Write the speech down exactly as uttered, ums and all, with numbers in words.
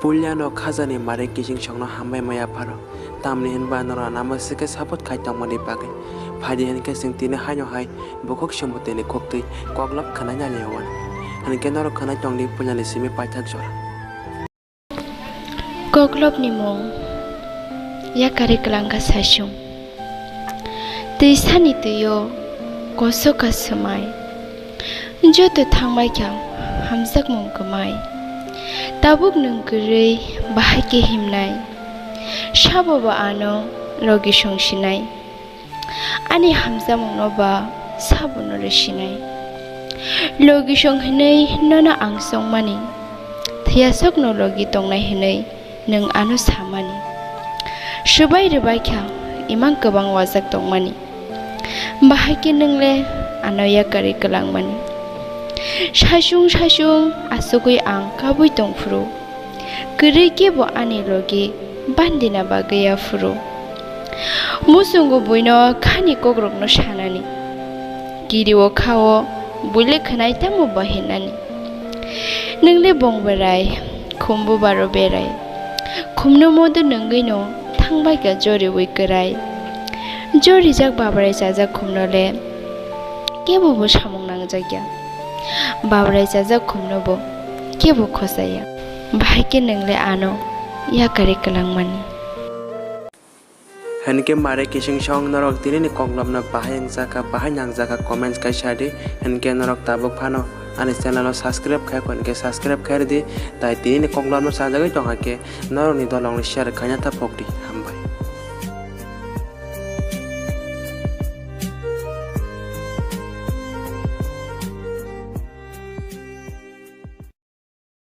Puilano khajani Mare Kiching Songno hambai maya pharo, tamni hinba norok ano swkhe support khai tongmani bagwi. Phaidi hinkhe chwng tini haino hai bukhuk sumutini khuktwi koklop khwnai naliya wani. Hinkhe norok khwnai tongdi puilani simi paithak jora. Koklopni mung, yakarwi kwlangkha saichung. Twisani twio kosokha swmai. Joto thangbai kha hamjakmung kwmai. Tabuk nwng kwrwi bahai khe himnai. Sabo bo ano logi songsinai. Ani hamjakmungno ba sabono rwsinai. Logi song hinwi nono ang chongmani. Thwiyasokno logi tongnai hinwi nwng ano samani. Swbai rwbai kha imang kwbang wajak tongmani. Bahai khe nwngle ano yakarwi kwlangmani. Saichung saichung achugwi ang kabui tongphuru. Kwrwi khe bo ani logi bandina bagwi yaphuru. Muchungo buino khani kokrokno sanani. Kirio khao buile khwnai tamo ba hinani. Nwngle bong berai, khumbu baro berai. Khumno modo nwngwino thangbai kha joriwi kwrai. Jorijak babrai chajak khumnole kebo bo samung nangjakya. Babrai chajak khumno bo kebo khosaya. Bahai khe nwngle ano yakarwi kwlangmani. Hinkhe Mare Kiching Song norok tinini koklopno bahai wngjakha, bahai nangjakha comments kai sadi. Hinkhe norok tabuk phano ani channel o subscribe khai kho hinkhe subscribe khai rwdi. Tai tinini koklopno sajagwi tongkha khe norokni dolongno share khaina ta phokdi.